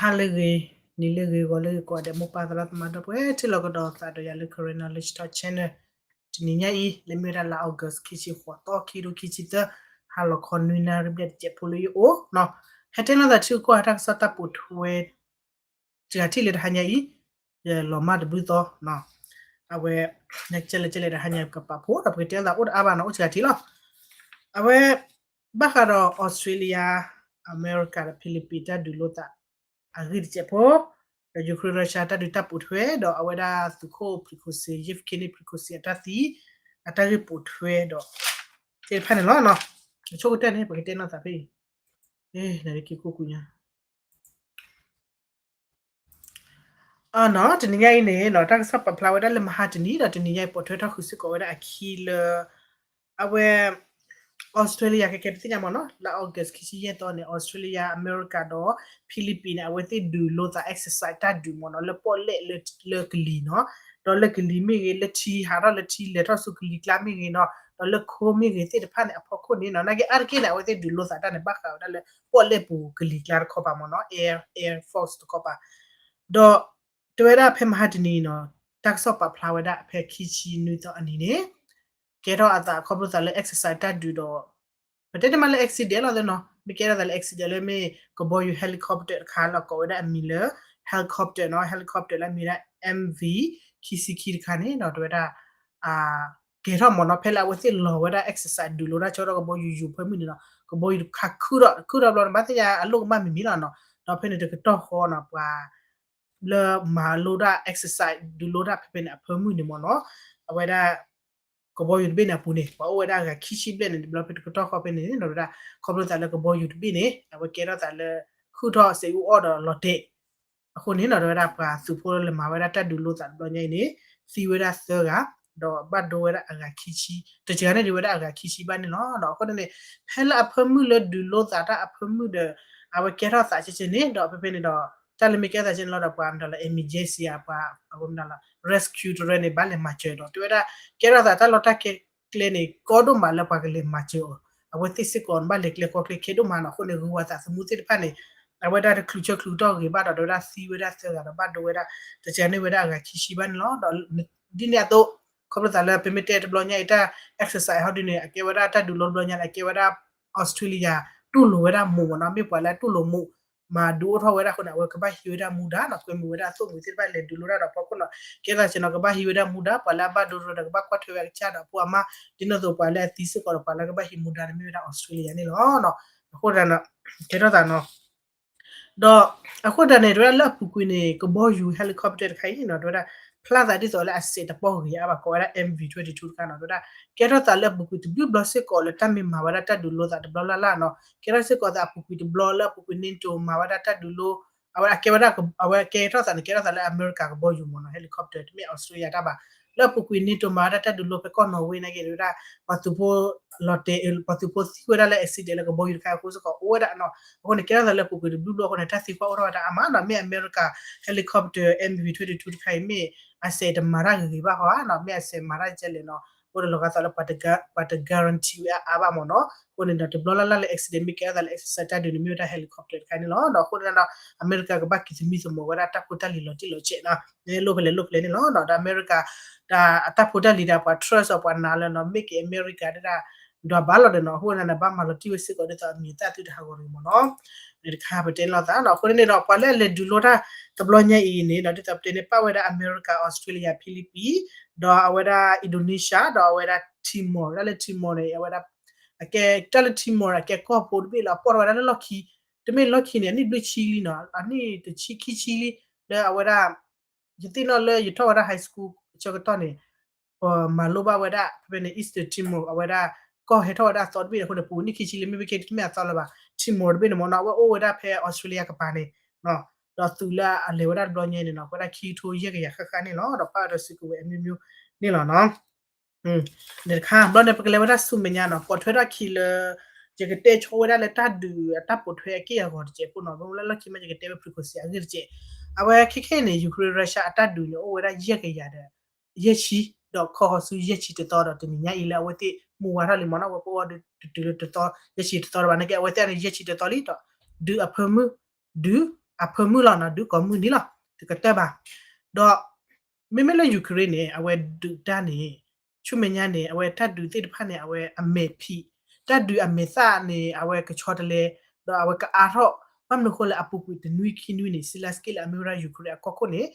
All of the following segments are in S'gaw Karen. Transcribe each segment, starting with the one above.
ဟါလၢအဂ့ၤ, နံၤလၢအဂ့ၤ, ဂီၤလၢအဂ့ၤ ကိးဂၤဒဲး မိၢ်ပၢ်သရၣ်သမါဒီပုၢ်ဝဲၢ် ထံၣ်လိာ်ကဒီးသးဒီးယၤလၢ Karen Knowledge Talk Channel တနံၤညါအံၤ လၢမ့ၢ်ဝဲဒၣ်လါ August ခံဆံဃိးသီ ခံထိခံဆံသၢ ဟါလီၤခီနွံနၣ်ရံၣ်ဘျဲၣ်တစဲးဖိလၢယအိၣ်နီၤ, ဟဲတဲလိာ်သးထံကီၢ်ဟးတၢ်ကစီၣ်တၢ်ပိာ်ထွဲ စှၤထံၣ်လၢတဟါညါအံၤ ယလီၤမၢ်တဘျုးသီနီၤ, အဝဲ ကဲလဲၣ်ကဲလဲၣ်တဟါညါကပာ်ဖှိၣ်ဒီး ပကတဲလိာ်သးအိၣ်တအါဘၣ်နီၤ, အိၣ်စှၤထံလီၤ. အဝဲ ဘၣ်ဃးဒီး Australia အမဲရကၤဒီး Philippines တၢ်ဒုးလိာ်သး အဂ့ၢ်တစဲးဖိ, ဒီး Ukraine Russia တၢ်ဒုးတၢ်ပိာ်ထွဲ ဒီးအဝဲဒၣ်သုးခိၣ် Prigozhin, Yevgeny Prigozhin အတၢ်သံ အတၢ်ဂ့ၢ်ပိာ်ထွဲဒီး သ့ၣ်တဖၣ်န့ၣ်လီၤ. အဆိကတၢၢ်န့ၣ် ပကတဲလိာ်သးဖဲအံၤ နက့ၤခိၣ်ကွံာ်ညါ အနီၤ တနံၤညါအံၤန့ၣ်နီၤ တၢ်ကစီၣ်ပာ်ဖျါဝဲဒၣ်လၢမဟါတနံၤဒီး တနံၤညါအံၤပိာ်ထွဲထီၣ်ဃုာ်စ့ၢ်ကီးဝဲဒၣ်အခံလၢ အဝဲ Australia ခဲကဲပသ့ၣ်ညါမ့ၢ်နီၤ လၢ August ခံဆံယဲၢ်သီန့ၣ် Australia အမဲရကၤဒီး Philippines န့ၣ် အဝဲသ့ၣ်ဒုးလိာ်သး exercise တၢ်ဒုးမ့ၢ်နီၤ လၢပီၣ်လဲၣ်လၢကလံၤနီၤ, ဒီးလၢကလံၤမ့ၢ်ဂ့ၤ လၢထံဟးထီၣ်လၢထံလဲၤထီၣ်ဆူကလံၤကျါမ့ၢ်ဂ့ၤနီၤ, ဒီးလၢခိမ့ၢ်ဂ့ၤသ့ၣ်တဖၣ်န့ၣ် အဖီခိၣ်န့ၣ်နီၤ နာ်က့အါတက့ၢ်န့ၣ် အဝဲသ့ၣ်ဒုးလိာ်သးတၢ်န့ၣ် ဘၣ်ဃးဝဲဒၣ်လၢပီၣ်လဲၣ်ပူၤကလံၤကျါတခီပၤမ့ၢ်နီၤ air air force တခီပၤ ဒီး တဲဝဲဒၣ်ဖဲမဟါတနံၤနီၤ တၢ်ကစီၣ်ပာ်ဖျါဝဲဒၣ်ဖဲခံဆံနွံသီအနံၤန့ၣ် ကဲထီၣ်အသးခီဖျိသးလၢ exercise တၢ်ဒုးဒီး ပတဲတမံၤလၢ accident လီၤသ့နီၤ မ့ၢ်ကဲထီၣ်သးလၢ accident လၢမ့ၢ်ကဘီယူၤ helicopter တခါလီၤ ကိးဝဲဒၣ်အမံၤလၢ helicopter နီၤ helicopter လၢအမံၤဒၣ် MV ခံဆံခံတခါန့ၣ်နီၤ တဲဝဲဒၣ် ကဲထီၣ်မ့ၢ်နီၤ ဖဲလၢအဝဲသ့ၣ်လီၤဝဲဒၣ် exercise ဒုးလိတၢ်ဆၢကတီၢ်ကဘီယူၤယူၤဖၢမုၢ်န့ၣ်နီၤ ကဘီယူၤတခါခုၣ်ထီၣ် ခုၣ်ထီၣ်ဘျီန့ၣ် ဘၣ်သ့ၣ်ညါအလိၣ်ကမၣ်မံၤမံၤလီၤနီၤ ဒီးဖဲန့ၣ်တကတီၢ်ဃီနီၤ ပှၤ လၢမၤလိတၢ် exercise ဒုးလိတၢ်ဖဲဖဲန့ၣ်အဖၢမုၢ်န့ၣ်မ့ၢ်နီၤ အဝဲဒၣ် ကဘီယူၤတဘ့ၣ်န့ၣ်အပူၤန့ၣ် ပှၤအိၣ်ဝဲဒၣ်အဂၤခံဆံဘျဲၣ်န့ၣ် တဘျီဖဲတကတီၢ်ဃီဖဲန့ၣ်နီၤ ဝဲဒၣ် ခီဖျိသးလၢကဘီယူၤတဘ့ၣ်န့ၣ် အဝဲကဲထီၣ်သးလၢ ခုၣ်ထီၣ်စဲးအူအီၣ်ဒီးလီၤတဲာ် အဃိန့ၣ်နီၤ တဲဝဲဒၣ်ပှၤသုးဖိလၢမၤဝဲဒၣ်တၢ်ဒုးလိာ်သးတဘျီညါအံၤန့ၣ် သံဝဲဒၣ်သၢဂၤ ဒီးဘၣ်ဒိဝဲဒၣ်အဂၤခံဆံ တစှၤန့ၣ်ဒုးဝဲဒၣ်အဂၤခံဆံဘၣ်န့ၣ်လီၤ. အဃိန့ၣ် ဖဲလၢအဖၢမုၢ်လၢဒုးလိာ်သးတၢ်အဖၢမုၢ်ဒီး အဝဲကဲထီၣ်သးကဲကဲန့ၣ် ဒီးဖဲဖဲန့ၣ်ဒီး တၢ်လၢမ့ၢ်ကဲထီၣ်သးကဲန့ၣ်လီၤဒီး ပှၤမတၤလၢ emergency အပှၤ အဝဲမတၤလၢ rescue တရၢန့ၣ် ဘၣ်လဲၤမၤစၢၤဒီး တဲဝဲဒၣ် ကဲထီၣ်သးတၢ်လီၢ်တၢ်ကျဲန့ၣ် ကီဒိၣ်မးလၢပှၤကလဲၤမၤစၢၤအီၤ အဝဲသ့ၣ်စ့ၢ်ကီးဘၣ်လဲၤကျဲကီကျဲခဲဒိၣ်မးနီၤ အဃိန့ၣ် ဂုၤဝဲသးသမူသ့ၣ်တဖၣ်န့ၣ် အဝဲဒၣ်တချုးဆၢချုးကတီၢ်ဂ့ၤဘၣ်ဒီး တဲဝဲဒၣ်သံဝဲဒၣ်သၢဂၤဒီး ဘၣ်ဒိဝဲဒၣ် တစှၤန့ၢ်ဝဲဒၣ်အဂၤခံဆံဘၣ်န့ၣ်လီၤ. ဒီးဒ်န့ၣ်အသိး ခီဖျိသးလၢပမ့ၢ်တဲတဘျီညါအံၤတၢ် exercise ဟီဒုန့ၣ် အကဲဝဲဒၣ်တၢ်ဒုးလိတဘျီညါန့ၣ် အကဲဝဲဒၣ် Australia တူၢ်လိာ်ဝဲဒၣ်မူးမ့ၢ်နီၤ မ့ၢ်ပှၤလၢအတူၢ်လိာ်မူး မၤဒုးအိၣ်ထီၣ်ဝဲဒၣ်အဃိန့ၣ် အဝဲကဘၣ်ဟံးဝဲဒၣ်မူဒါနီၤ ကွဲမုာ်ဝဲဒၣ်အသိၣ်မှံၤသ့ၣ်တဖၣ်လဲၤဒုးလိတၢ်ဒီးဖီခိၣ်နီၤ ကဲသးကဲနီၤ ကဘၣ်ဟံးဝဲဒၣ်မူဒါ ပှၤလၢအဘၣ်ဒိတရၢဒီးကဘၣ်ကွၢ်ထွဲဝဲအကစၢ်ဒီးအဖိအမါ ဒ်န့ၣ်အသိးပှၤလၢအသံစ့ၢ်ကီးဒီးပှၤလၢကဘၣ်ဟံးမူဒါန့ၣ်မ့ၢ်ဝဲဒၣ် Australia န့ၣ်လီၤ. အဃိသတးန့ၣ် ကဲထီၣ်သးနီၤ ဒီးအဃိသတးန့ၣ် တဲဝဲဒၣ်လၢအပူၤကွံာ်န့ၣ် ကဘီယူၤ helicopter တခါအံၤနီၤ တဲဝဲဒၣ် ဖျါသးဒ်သိးလၢအစဲးတပီၢ်ဂ့ၤအါဘၣ် ကိးဝဲဒၣ် MV twenty-two တခါနီၤ တဲဝဲဒၣ် ကဲထီၣ်သးလၢအပူၤကွံာ်တဘျုးဘျီစ့ၢ်ကီးလၢတၢ်မ့ၢ်မၤဝဲဒၣ်တၢ်ဒုးလိသးတဘျီလၢ်လၢ်နီၤ ကဲထီၣ်စ့ၢ်ကီးသးအပူၤကွံာ်တဘျီလၢအပူၤကွံာ် NATO မၤဝဲဒၣ်တၢ်ဒုးလိ အဝဲကဲဝဲဒၣ် အဝဲကဲထီၣ်သးန့ၣ် ကဲထီၣ်သးလၢအမဲရကၤကဘီယူၤမ့ၢ်နီၤ helicopter တမ့ၢ် Australia တၢ်ဘၣ် လၢအပူၤကွံာ် NATO မၤဝဲဒၣ်တၢ်ဒုးလိဖဲကီၢ် Norway နာ်က့ တဲဝဲဒၣ် ပှၤသုးဖိ လီၤတဲာ် ပှၤသုးဖိသံဝဲဒၣ်လၢ accident လၢကဘီယူၤတခါအဃိစ့ၢ်ကီး အိၣ်ဝဲဒၣ်နီၤ အဃိန့ၣ် ကဲထီၣ်သးလၢအပူၤကွံာ်တဘျုးဘျီအဃိန့ၣ် တၢ်သံကွၢ်အိၣ်ထီၣ်ဝဲဒၣ်အါမးနီၤ မ့ၢ်အမဲရကၤ helicopter MV twenty-two တခါအံၤ မ့ၢ်အစဲးတမၤတၢ်ဂ့ၤဂ့ၤဘၣ်ဃီဧါနီၤ မ့ၢ်အစဲးမၤတၢ်ကဲလဲၣ်နီၤ အိၣ်ဒီးလီၤဂာ်သးလၢပှၤတ guarantee ဝဲအါအါဘၣ်မ့ၢ်နီၤ အဃိန့ၣ်ဒီးတဘျီလၢ်လၢ်လၢ accident မ့ၢ်ကဲထီၣ်သးလၢ exercise တၢ်ဒုးန့ၣ် မ့ၢ်ဝဲဒၣ် helicopter တခါန့ၣ်လီၤ ဒီးအဃိန့ၣ်ဒီး အမဲရကၤကဘၣ်က့ၤသမံသမိးဝဲဒၣ်တၢ်ဖိတၢ်လံၤလီၤတံၢ်လီၤဆဲးနီၤ လိၣ်ဖဲလဲၣ်လိၣ်ဖဲလဲၣ်န့ၣ်လီၤ ဒီးအမဲရကၤ ဒီးအတၢ်ဖိတၢ်လံၤဒီးပှၤ trust အီၤပှၤနာ်လၢနီၤ make America ဒၣ် ဒွးဘၣ်လီၤဒီးနီၤ အဃိန့ၣ် ဘၣ်မၤလီၤတံၢ်ဝဲစ့ၢ်ကီးဒ်သိးအမံၤအသၣ်သုတဟးဂီၤတဂ့ၤမ့ၢ်နီၤ တခါပတဲလီၤသးနီၤ အဃိန့ၣ်ဒီး ပှၤလၢအလဲၤဒုးလိတၢ်တဘျီညါအံၤန့ၣ်ဒီး ဒ်သိးပတဲန့ၣ် ပာ်ဝဲဒၣ်အမဲရကၤ Australia Philippines ဒီးအဝဲဒၣ် Indonesia ဒီးအဝဲဒၣ် Timor တၢ်လၢ Timor န့ၣ် အဝဲဒၣ် အကဲ တၢ်လၢ Timor န့ၣ် အကဲကီၢ်ဖိတဘ့ၣ်လၢအပိာ်ထီၣ်ဝဲဒၣ်လၢလီၢ်ခံ တမ့ၢ်လီၢ်ခံန့ၣ် အနံၣ်ဘျုးဆံလံနီၤ အနံၣ်တဆံခံဆံလံ လၢအဝဲဒၣ် ယသ့ၣ်နီၣ်လၢယထီၣ်ဝဲဒၣ် high school အဆၢကတီၢ်န့ၣ် ပမၤလိဘၣ်ဝဲဒၣ် ဖဲဖဲန့ၣ် Eastern Timor အဝဲဒၣ် ကီၢ်ဟဲထီၣ်ဝဲဒၣ်အသီတဘ့ၣ်အဃိန့ၣ် ပူၤနံၣ်ခံဆံလံ မ့ၢ်ဘၣ်ကဲတမ့ၢ်အသီလၢၤဘၣ် Timor တဘ့ၣ်န့ၣ်မ့ၢ်နီၤ အဝဲအိၣ်ဝဲဒၣ်ဖဲ Australia ကပၤန့ၣ် ဒီးသုးလၢအလဲၤဝဲဒၣ်တဘျီညါန့ၣ်နီၤ အဝဲဒၣ်ခံကထိယဲၢ်ကယၤဃၣ်ဃၣ်န့ၣ်လီၤ ဒီးပာ်ဝဲဒီးစုကဝဲၤအမျိုးမျိုးန့ၣ်လီၤနီၤ န့ၣ်တခါ ဘျီန့ၣ် ပကလဲၤဝဲဒၣ်ဆူမဲာ်ညါနီၤ ပိာ်ထွဲထီၣ်ခံလၢ ယကတဲဆိဝဲဒၣ်လၢတၢ်ဒုးအတၢ်ပိာ်ထွဲအက့ၢ်အဂီၤတစဲးဖိနီၤ မ့ၢ်လၢလီၢ်ခံမး ယကတဲဝဲ Prigozhin အဂ့ၢ်တစဲး အဝဲခဲခဲအံၤန့ၣ် Ukraine Russia အတၢ်ဒုးန့ၣ် အိၣ်ဝဲဒၣ်ယဲၢ်ကယၤဒီး ယဲၢ်ဆံ ဒီးခီဃီၤဆူယဲၢ်ဆံတသီဒီး တနံၤညါအံၤလၢအဝဲသ့ၣ်မူဝါထီၣ်လံမ့ၢ်နီၤ အဝဲပအိၣ်ဒုးတတုၤလၢတသီ ယဲၢ်ဆံတသီဒီးဘၣ် နာ်က့ အဝဲသ့ၣ်န့ၣ် ယဲၢ်ဆံတသီလံဒီး ဒုးအဖၢမုၢ် ဒုး အဖၢမုၢ်လီၤနီၤ ဒုးကိးမုၢ်နံၤလီၤ တကတၢၢ်ဘၣ်. ဒီး မ့မ့ၢ်လၢ Ukraine န့ၣ် အဝဲဒုးတၢ်န့ၣ် ဆူမဲာ်ညါန့ၣ် အဝဲတၢ်ဒုးသ့ၣ်တဖၣ်န့ၣ် အဝဲအမဲာ်ဖံး တၢ်ဒုးအမဲာ်သၣ်န့ၣ် အဝဲကဆီတလဲ ဒီးအဝဲကအါထီၣ် ဘၣ်မနုၤအဃိလဲၣ် အပူၤကွံာ်တနွံခံနွံန့ၣ် Zelenskyy လၢအမ့ၢ်ဝဲဒၣ် Ukraine အကီၢ်ခိၣ်န့ၣ်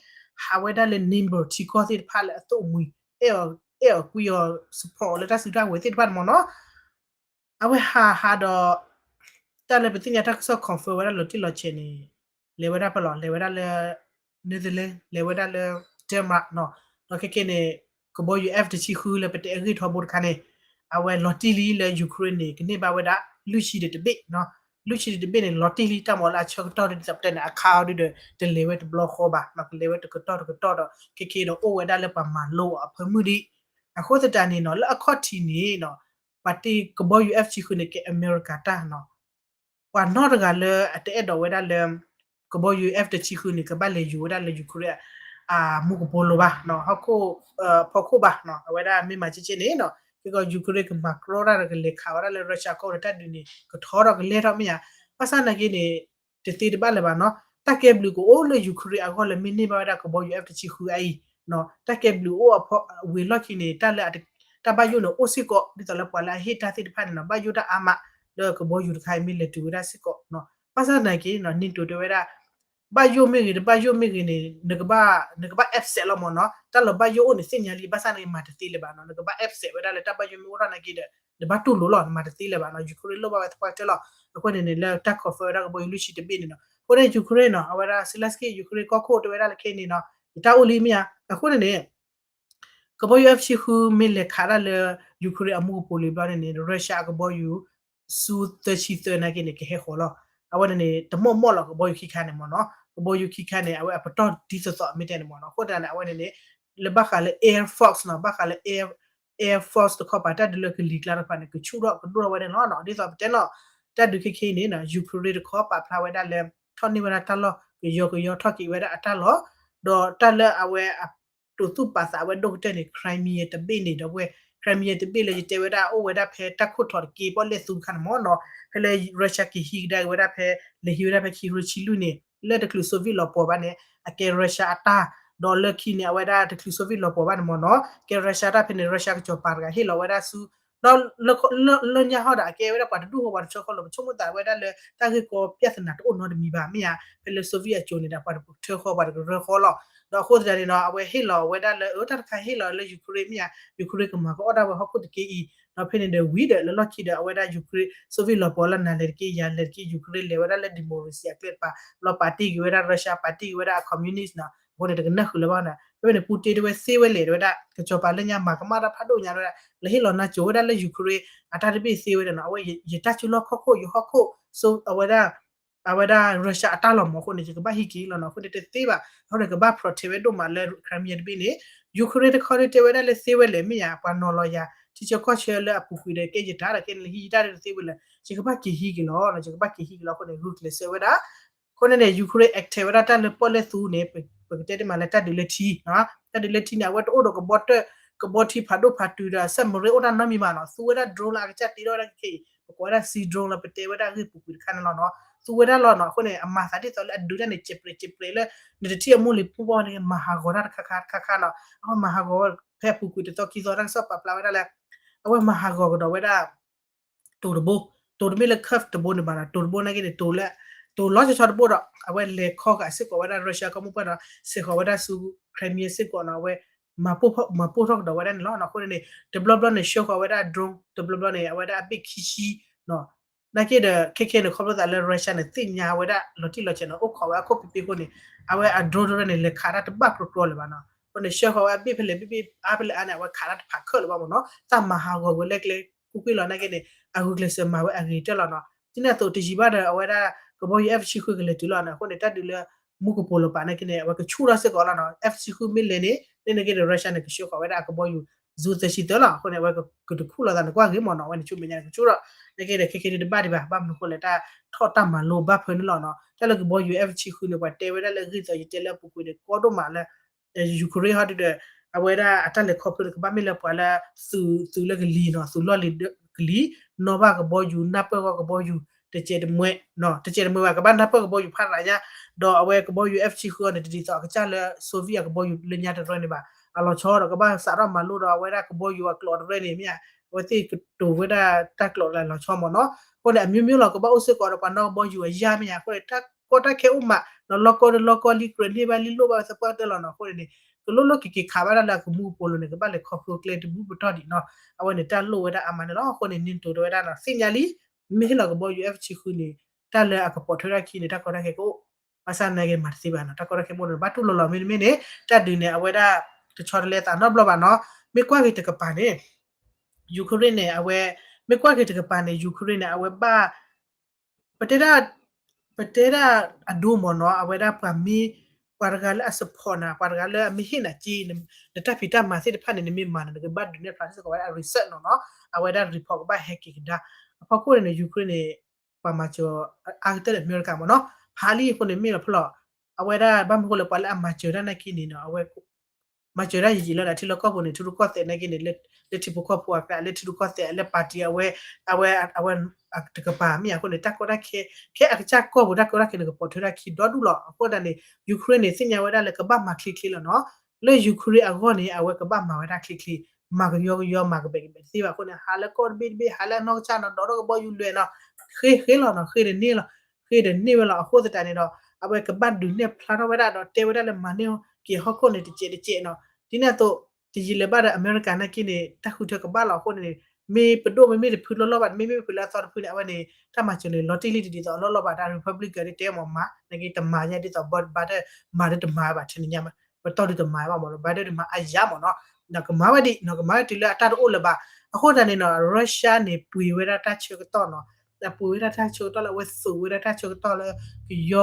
ဟးဝဲဒၣ်လၢ number ထံကီၢ်သ့ၣ်တဖၣ်လၢအသိၣ်အမှံၤ အဲၣ်အီၤကွံအီၤ support အီၤလၢတၢ်စုတၢ်ဝဲၤသ့ၣ်တဖၣ်န့ၣ်မ့ၢ်နီၤ အဝဲဟးဟးဒီး တၢ်လၢပသ့ၣ်ညါတၢ်ကစီၣ် confirm ဝဲဒၣ်လီၤတံၢ်လီၤဆဲးန့ၣ် လဲၤဝဲဒၣ်ဖဲလဲၣ် လဲၤဝဲဒၣ်လၢ Netherlands လဲၤဝဲဒၣ်လၢ Denmark နီၤ ဒီးခဲကနံၣ်န့ၣ် ကဘီယူၤ F တဆံဃုလၢပတဲအဂ့ၢ်ထီဘိတခါန့ၣ် အဝဲလီၤတံၢ်လံလၢ Ukraine န့ၣ် ကန့ၢ်ဘၣ်ဝဲဒၣ် လွံၢ်ဆံဒီးတဘ့ၣ်နီၤ လွံၢ်ဆံဒီးတဘ့ၣ်န့ၣ် လီၤတံၢ်လံ တၢ်မၤလၢအဆၢကတီၢ်ဒ်သိးပတဲန့ၣ် အခါအီၤဒ်ဒီး တလဲၤဝဲတဘျီဃီဘၣ်နီၤ ကလဲၤဝဲတကတီၢ်တကတီၢ်ဒီး ခဲကနံၣ်ဒီးအိၣ်ဝဲဒၣ်လၢပှၤမၤလိအီၤအဖၢမုၢ်ဒံး အဃိသတးန့ၣ်နီၤ လၢအခီၣ်ထံးန့ၣ်နီၤ ပှၤတ့ကဘီယူၤ F တဆံဃုန့ၣ် ကဲအမဲရကၤတၢ်နီၤ ပှၤနီတဂၤလၢအတအဲၣ်ဒိးဝဲဒၣ်လၢ ကဘီယူၤ F တဆံဃုန့ၣ် ကဘၣ်လဲၤယူၤဝဲဒၣ်လၢ Ukraine အမူကပိာ်လိၤဘၣ်နီၤ ဟီၣ်ခိၣ် ဖီခိၣ်ဘၣ်နီၤ အဝဲဒၣ်မ့ၢ်မၤကဲကဲန့ၣ်နီၤ ခဲကီး Ukraine ကမၤကြီတၢ်ဒီးကလဲၤခးဝဲဒၣ်လၢ Russia ကီၢ်ဒီးတၢ်ဒုးန့ၣ် ကထီထီၣ်ကလဲၤထီၣ်မ့ၢ်ဧါ ဘၣ်ဆၣ်နာ်က့န့ၣ် တသ့တဘၣ်လၢၤဘၣ်နီၤ တၢ်ကဲဘျုးကအိၣ်လၢ Ukraine အဂီၢ်လၢမ့ၢ်န့ၢ်ဘၣ်ဝဲဒၣ်ကဘီယူၤ F တဆံဃုအအံၤ တၢ်ကဲဘျုးအိၣ်အဖီဝံၤအလီၢ်ခံန့ၣ် တၢ်လၢ တၢ်ဘၣ်ယိၣ်န့ၣ်အိၣ်စ့ၢ်ကီး ဒ်သိးလၢပှၤလၢအဟ့ၣ်တၢ်သ့ၣ်တဖၣ်န့ၣ်နီၤ ဘၣ်ယိၣ်တၢ်အါမး လၢကဘီယူၤတခါအံၤမ့ၢ်လဲၤတုၤဝဲဒၣ်စ့ၢ်ကီးနီၤ ဘၣ်ဆၣ်နာ်က့နီၤ NATO တဲဝဲဒၣ် ဘၣ်ယိၣ်မ့ၢ်ဂ့ၤ တဘၣ်ယိၣ်မ့ၢ်ဂ့ၤန့ၣ် နကဘၣ် နကဘၣ် accept လီၤမ့ၢ်နီၤ တၢ်လီၤဘၣ်ယိၣ်အိၣ်န့ၣ်သ့ၣ်ညါလံ ဘၣ်ဆၣ်န့ၣ်မၤတသ့လၢၤဘၣ်နီၤ နကဘၣ် accept ဝဲဒၣ်လၢတၢ်ဘၣ်ယိၣ်မ့ၢ်အိၣ်ထီၣ်နာ်က့ဒီး နဘၣ်တူၢ်လိာ်လီၤ နမၤတသ့လၢၤဘၣ်နီၤ Ukraine လိၣ်ဘၣ်ဝဲသပှၢ်ကတၢၢ်လီၤ အဃိန့ၣ်န့ၣ် လၢတၢ် confirm ဝဲဒၣ်ကဘီယူၤလွံၢ်ဆံတဘ့ၣ်န့ၣ်နီၤ အဃိန့ၣ် Ukraine နီၤ အဝဲဒၣ် Zelenskyy Ukraine ကီၢ်ခိၣ်တဲဝဲဒၣ်လၢခဲအံၤန့ၣ်နီၤ ယတၢ်အိၣ်လံမ့ၢ်ဧါ အဃိန့ၣ်န့ၣ် ကဘီယူၤ F ဆံဃုမ့ၢ်လဲၤခးတၢ်လၢ Ukraine အမူကပိာ်လံဘျီန့ၣ်န့ၣ် Russia အကဘီယူၤ Su သၢဆံသၢနာ်က့န့ၣ် ကဟဲဃီၤလီၤ အဝဲန့ၣ်န့ၣ် တမီၢ်မီၢ်လီၤကဘီယူၤခံခါန့ၣ်မ့ၢ်နီၤ ကဘီယူၤခံခါန့ၣ် အဝဲအပတီၢ်ဒ်သိးသိးအမ့ၢ်တဲန့ၣ်မ့ၢ်နီၤ အဃိသတးန့ၣ် အဝဲန့ၣ်န့ၣ် လၢဘၣ်ဃးလၢ Air Force နီၤ ဘၣ်ဃးလၢ Air Force တခီပၤ တၢ်ဒုးလၢကလံၤကျါတခီပၤန့ၣ် ကဆူၣ်ထီၣ်ကဒိၣ်ထီၣ်ဝဲဒၣ်လီၤနီၤ ဒ်သိးပတဲနီၤ တၢ်ဒုးခဲခဲအံၤန့ၣ်နီၤ Ukraine တခီပာ်ဖျါဝဲဒၣ်လၢ ထီၣ်န့ၢ်ဝဲဒၣ်တၢ်လီၢ်ကယီကယီ ထီၣ်က့ၤဝဲဒၣ်အတၢ်လီၢ် ဒီးတၢ်လၢအဝဲအ တိာ်သူၣ်ပာ်သးဝဲဒိၣ်ကတၢၢ်န့ၣ် Crimea တဘ့ၣ်န့ၣ် ဒီပုၢ်ဝဲၢ် Crimea တဘ့ၣ်လၢယတဲဝဲဒၣ်အိၣ်ဝဲဒၣ်ဖဲတၢ်ခိၣ်ထီၣ်တက့ၢ် ပီၣ်လဲၣ်သူတခါန့ၣ်မ့ၢ်နီၤ ဖဲလၢ Russia က့ၤဟံးကဒါက့ၤဝဲဒၣ်ဖဲ လဲၤဟံးဝဲဒၣ်ဖဲခံကထိဆံလွံၢ်န့ၣ် လၢတချုး Soviet လီၤပှီၢ်ဘၣ်န့ၣ် အကဲ Russia အတၢ် ဒီးလၢခံန့ၣ် အဝဲဒၣ်တချုး Soviet လီၤပှီၢ်ဘၣ်န့ၣ်မ့ၢ်နီၤ ကဲ Russia တၢ်ဖဲန့ၣ် Russia ကစီၤပၤတဂၤဟ့ၣ်လီၤဝဲဒၣ်ဆူ ဒီး လၢညါဟီဒီး အကဲဝဲဒၣ်ပှၤတဒူၣ်ဃီပှၤတဆၢဃီလီၤ ပဆိကမိၣ်သးဝဲဒၣ်လၢတၢ်ဂ့ၢ်ကီ ပြဿနာ တအိၣ်နီတမံၤဘၣ် မ့ၢ်ဧါ ဖဲလၢ Soviet အစိၤန့ၣ်ဒီး ပှၤတကထၢဃီပှၤတကရၢဃီလီၤ ဒီးအဃိသတးန့ၣ်နီၤ အဝဲဟ့ၣ်လီၤဝဲဒၣ်လၢ အၢ တၢ်တခါဟ့ၣ်လီၤလၢ Ukraine မ့ၢ်ဧါ Ukraine ကမၤကအီၣ်တၢ်ဝဲဟီၣ်ခိၣ်တက့ၢ်အံၤ ဒီးဖဲန့ၣ်ဒီးဝံၤဒီး လၢလီၢ်ခံဒီး အဝဲဒၣ် Ukraine Soviet လီၤပှီၢ်လၢနၤလဲၤတက့ၢ် ယၤလဲၤတက့ၢ် Ukraine လဲၤဝဲဒၣ်လၢ democracy အကျဲတပၤ လီၤပာ်တ့ၢ်က့ၤဝဲဒၣ် Russia ပာ်တ့ၢ်က့ၤဝဲဒၣ်အ communist နီၤ အဃိန့ၣ် တကနၢ်ဃုာ်လၢၤဘၣ်န့ၣ် ဖဲန့ၣ် Putin တဲဝဲသ့ဝဲလဲၣ် တဲဝဲဒၣ် ကစီၤပၤလၢညါမၤကမၣ်တၢ်ဖးဒိၣ်ညါ တဲဝဲဒၣ် လဲၤဟ့ၣ်လီၤနါစိၤဝဲဒၣ်လၢ Ukraine အတၢ်တဘ့ၣ်သ့ဝဲဒၣ်နီၤ အဝဲယတၢ်စုလီၢ်ခီၣ်ခိၣ် ယဟီၣ်ခိၣ် အဝဲဒၣ် အဝဲဒၣ် Russia အတၢ်လီၤမၢ်အဃိန့ၣ် ယကဘၣ်ဟံးက့ၤလီၤနီၤ အဃိန့ၣ်တသ့ဘၣ် အဃိန့ၣ် ကဘၣ် protect ဝဲဒိၣ်မးလၢ Crimea တဘ့ၣ်န့ၣ် Ukraine တခီဒ်တဲဝဲဒၣ်လၢသ့ဝဲလဲၣ် မ့ၢ်ယၤ ပှၤနီၤလီၤယၤ ထံဆၢကီၢ်ဆၢလၢအပူၤကွံာ်ဒီး ကဲယတၢ်ဒီး ကဲနဟံးယတၢ်ဒီးတသ့ဝဲလဲၣ် ယကဘၣ်က့ၤဟံးက့ၤလီၤ ယကဘၣ်က့ၤဟံးက့ၤလီၤ အဃိန့ၣ် ဂုာ်ကျဲးစၢးဝဲဒၣ် အဃိန့ၣ်န့ၣ် Ukraine attack ဝဲဒၣ်တၢ်လၢပီၣ်လဲၣ်သူန့ၣ် ပကတဲတ့ၢ်မးလၢတၢ်ဒုးလၢထံ တၢ်ဒုးလၢထံန့ၣ် အဝဲတအိၣ်ဒီးကဘီတၢၢ် ကဘီထံဖးဒိၣ်ဖးတုၤဒီး submarine အိၣ်တၢ်နီတမံၤဘၣ်နီၤ သူဝဲဒၣ် drone လၢအကစၢ်တ့ထီၣ်ဝဲဒၣ်ခဲအံၤ ပကိးဝဲဒၣ် sea drone လၢပတဲဝဲဒၣ်အဂ့ၢ်ပူၤကွံာ်တခါန့ၣ်လီၤနီၤ သူဝဲဒၣ်လီၤနီၤ အဃိန့ၣ် အမၤသးဒ်သိးလၢအဒုးတၢ်န့ၣ် ကဲးပြဲးကဲးပြဲးလၢ နတထံၣ်အမိၢ်လံၤပူၤဘၣ်န့ၣ် မၤဟးဂီၤတၢ်တခါခါတခါခါနီၤ အဝဲမၤဟးဂီၤဝဲဖဲအပူၤကွံာ်တသီခံသီ တၢ်ကစီၣ်ပာ်ဖျါဝဲဒၣ်လၢ အဝဲမၤဟးဂီၤကဒီးဝဲဒၣ် တိၤတဘိ တိၤတမ့ၢ်လၢ Kursk တဘိန့ၣ်ဘၣ်နီၤ တိၤတဘိနာ်က့န့ၣ် တိၤလၢ တိၤလီၤဆီဆီတဘိဒီး အဝဲလဲၤခီဂာ်စ့ၢ်ကီးဝဲဒၣ် Russia ကီၢ်မိၢ်ပှၢ်ဒီး စဲးဃီၤဝဲဒၣ်ဆူ Crimea စ့ၢ်ကီးနီၤ အဝဲ မၤပိၢ်ထီၣ်ကဒီးဝဲဒၣ်န့ၣ်လီၤ. အဃိန့ၣ်န့ၣ် တဘျီဘျီန့ၣ် ဆှၢဃီၤဝဲဒၣ် drone တဘျီဘျီန့ၣ် အဝဲဒၣ်အဘ့ၣ်ခံဆံနီၤ နာ်က့ဒီး ခဲခဲန့ၣ် ခီဖျိသးလၢ Russia န့ၣ် သ့ၣ်ညါဝဲဒၣ်လီၤတံၢ်လီၤဆဲးန့ၣ် အိၣ်ခိးဝဲအခိၣ်ဖံးဖံးအဃိန့ၣ် အဝဲအ drone တဖၣ်န့ၣ် လဲၤခးတၢ်တဘၣ်ကြီကြီလၢၤဘၣ်နီၤ. အဃိန့ၣ် ဆှၢဃီၤဝဲအဘ့ၣ်ဖဲလဲၣ်ဘ့ၣ်ဘ့ၣ်အါဖဲလဲၣ်အါန့ၣ် အဝဲခးတၢ်တဖးခၢၣ်လၢၤဘၣ်မ့ၢ်နီၤ. တၢ်မၤဟးဂီၤကွံာ်လၢကျဲကွ့ၢ်ကွ့ၢ်လီၤနာ်က့န့ၣ် အဂုာ်ကျဲးစၢးမၤဝဲအဂ့ၤကတၢၢ်လီၤနီၤ. ဒ်န့ၣ်အသိးတယံာ်ဘၣ်ဒီး အဝဲဒၣ်ကဘီယူၤ F ဆံဃုကလဲၤတုၤလီၤန့ၣ် အဃိန့ၣ် တၢ်ဒုးလၢ မူကပိာ်လီၤပာ်နာ်က့န့ၣ် အဝဲကဆူၣ်ထီၣ်စ့ၢ်ကီးလီၤနီၤ. F ဆံဃုမ့ၢ်လဲၤန့ၣ် န့ၣ်နာ်က့ဒီး Russia န့ၣ် ကဆှၢဃီၤဝဲဒၣ်အကဘီယူၤ Zu သၢဆံသၢလီၤ. အဃိန့ၣ် အဝဲကတခူၣ်လိာ်သးန့ၣ် ကွၢ်ဂ့ၤမ့ၢ်နီၤ. အဝဲန့ၣ်ဆူမဲာ်ညါန့ၣ်ကဆူၣ်ထီၣ် နာ်က့ဒီး ခဲခဲဒုးတဘၣ်ဒံးဘၣ် ဘၣ်မနုၤဃိလဲၣ် တၢ်ထီၣ်တၢ်မၤလိဘၣ်ဖၢန့ၣ်လီၤနီၤ. တၢ်လၢကဘီယူၤ F ဆံဃုန့ၣ် ပှၤတဲဝဲဒၣ်လၢအဂ့ၢ်သိးယတဲလၢအပူၤကွံာ်န့ၣ် ကီဒိၣ်မးလၢ Ukraine ဟီဒုးဒီး အဝဲဒၣ်အတၢ်လဲၤခီဖျိန့ၣ် ကဘၣ်မ့ၢ်လၢပှၤလၢ သုးလၢကလံၤနီၤ သုးလီၢ်လံၤကလံၤ နီၣ်ဘၣ်ကဘီယူၤ နၢ်ပၢၢ်ဂီၢ်ကဘီယူၤ တစဲးတမှဲ, တစဲးတမှဲဘၣ် ကဘၣ်နၢ်ပၢၢ်ကဘီယူၤဖးရၤညါ, ဒီးအဝဲကဘီယူၤ F ဆံဃုအံၤန့ၣ် တဒ်သိးအကစၢ်လၢ Soviet အကဘီယူၤလၢညါတရၢန့ၣ်ဘၣ်, အလီၤဆီဒီး ကဘၣ်စးထီၣ်မၤလိဒီးအဝဲဒၣ်ကဘီယူၤအကျိာ်တရၢန့ၣ်မ့ၢ်ဧါ, အဝဲသ့ၣ်ကတိၤဝဲဒၣ်တၢ်ကျိာ်လၢလီၤဆီမ့ၢ်နီၤ, အဃိန့ၣ် အမျိုးမျိုးလီၤ ကဘၣ်အိၣ်စ့ၢ်ကီးဒီးပှၤနီၣ်ကဘီယူၤအယၢ်မ့ၢ်ဧါ, အဃိန့ၣ် တၢ်ကီတၢ်ခဲအိၣ်မး, ဒီးလီၢ်ကီၢ်ဒီးလီၢ်ကီၢ်လံ ကြၢးန့ၢ်ဘၣ်လံလိၣ်ဘၣ်ဝဲသပှၢ်ကတၢၢ်လီၤနီၤ, အဃိန့ၣ်န့ၣ် ကလိၣ်လိၣ်က့ၤက့ၤခးဘၣ်တၢ်လၢအကမူအပူၤလီၤန့ၣ် ကဘၣ်လဲၤခီဖျိကျဲတဘူၣ်ပတီၢ်ဒံးနီၤ, အဝဲန့ၣ်တၢ်လိၣ်ဝဲဒၣ်အါမးန့ၣ်လီၤ, အဃိန့ၣ် NATO တဲဝဲဒၣ်နီၤ သ့ၣ်ညါလံ, မ့ၢ်ဟ့ၣ်လီၤကဘီယူၤ F ဆံဃုန့ၣ် တၢ်လၢအကပိာ်ထွဲထီၣ်ခံန့ၣ် တၢ်ကီတၢ်ခဲကအိၣ်, ဘၣ်ဆၣ်နာ်က့မၤတသ့ဘၣ်နီၤ, တၢ်ကီတၢ်ခဲမ့ၢ်န့ၣ် ဘၣ်တူၢ်လိာ်လီၤမ့တမ့ၢ်န့ၣ် တၢ်ဒုးန့ၣ် အဝဲဒၣ် တဆီတလဲသးနီတဘျီဘၣ်နီၤ, မ့ၢ်ကွၢ်က့ၤတကပၤန့ၣ် Ukraine န့ၣ် အဝဲ မ့ၢ်ကွၢ်က့ၤတကပၤန့ၣ် Ukraine န့ၣ် အဝဲဘၣ် ပတဲဒၣ် ပတဲဒၣ်အဒိမ့ၢ်နီၤ, အဝဲဒၣ်ပှၤမ့ၢ် ပှၤတဂၤလၢအ support နၤ, ပှၤတဂၤလၢအမ့ၢ်ဟ့ၣ်နၤက့ နတၢ်ဖံးတၢ်မၤသ့ၣ်တဖၣ်န့ၣ် နမ့ၢ်မၤန့ၣ် နကဘၣ်ဒုးနဲၣ်ဖျါစ့ၢ်ကီးဝဲဒၣ် result နီၤနီၤ, အဝဲဒၣ် report ကဘၣ်ဟဲက့ၤကဒါ, အဖီခိၣ်န့ၣ်န့ၣ် Ukraine န့ၣ် ပှၤမၤစၢၤအါကတၢၢ်ဒီးအမဲရကၤမ့ၢ်နီၤ, ဖးလံအဃိန့ၣ် မ့ၢ်လီၤဖဲလီၤ, အဝဲဒၣ်ဘၣ်မနုၤဃိလၢပှၤလၢအမၤစၢၤတၢ်နာ်က့န့ၣ်နီၤ, အဝဲ မၤစၢၤတၢ်ယံာ်ယံာ်လီၤဒီး ထံလီၢ်ကီၢ်ပူၤန့ၣ် ထံရူၢ်ကီၢ်သဲးနာ်က့န့ၣ် လၢထံဖိကီၢ်ဖိအကျါ လၢထံရူၢ်ကီၢ်သဲး လၢ party အဝဲ အဝဲ အဝဲ တကပၤမ့ၢ်အဃိန့ၣ် တၢ်ကီတၢ်ခဲ ခဲအကစၢ်ကီၢ်ပူၤ တၢ်ကီတၢ်ခဲန့ၣ် ကပိာ်ထွဲထီၣ်ခံဒီဒူၣ်လီၤ. အဃိသတးန့ၣ် Ukraine န့ၣ် သ့ၣ်ညါဝဲဒၣ်လၢကဘၣ်မၤချ့ချ့လီၤနီၤ. လၢ Ukraine အဂီၢ်န့ၣ် အဝဲကဘၣ်မၤဝဲဒၣ်ချ့ချ့, မၤကယီကယီ မၤကဘဲးကဘဲးတသ့ဘၣ်အဃိန့ၣ် ဟးလၢကီၢ်တဘ့ၣ်တဘ့ၣ် ဟးလၢအနီၢ်ကစၢ်နီၤ ဒိးထီၣ်ကဘီယူၤလွဲၢ်နီၤ, ဃ့ဃ့လီၤနီၤ ဃ့တန့ၢ်လီၤ ဃ့တန့ၢ်ဝဲလီၤ. အဃိသတးန့ၣ်ဒီး အဝဲကဘၣ်ဒုးနဲၣ်ဖျါထီၣ်ဝဲဒၣ်ဒီးတဲဝဲဒၣ်လၢမၤန့ၢ်က့ၤဟီၣ်ခိၣ်န့ၣ် တစဲးတစဲးနီၤ. ဒ်န့ၣ်အသိး တယံာ်လၢၤဘၣ်ဒီး အမဲရကၤနာ်က့န့ၣ် တၢ်ဃုထၢကဘၣ်လီၤ. အဃိန့ၣ် မ့ၢ်ပဒိၣ်မ့မ့ၢ်တဖုလီၢ်လီၢ်ဘၣ် မ့မ့ၢ်ပဖုလၢအသီတဖုန့ၣ် အဝဲန့ၣ် တၢ်မၤစၢၤန့ၣ် လီၤတံၢ်လံတဒ်သိးအလီၢ်လီၢ်ဘၣ်. တၢ် Republican န့ၣ် တဲမ့ၢ်မၤ နာ်က့တမၤညါဒ်သိး Biden မၤဒ်တမၤဘၣ် ထံၣ်ညါ ပတီၢ်ဒ်တမၤဘၣ်မ့ၢ်နီၤ Biden န့ၣ်မၤအါယၤမ့ၢ်နီၤ ကမၤဝဲဒ်နီၤ ကမၤဝဲတုၤလၢအတၢ်တအိၣ်လၢၤဘၣ်. အဃိသတးန့ၣ်နီၤ Russia န့ၣ် ပှ့ၤဝဲဒၣ်တၢ်ဆၢကတီၢ်နီၤ ပှ့ၤဝဲဒၣ်တၢ်ဆၢကတီၢ်လၢအဝဲသိးဝဲဒၣ်တၢ်ဆၢကတီၢ်လၢ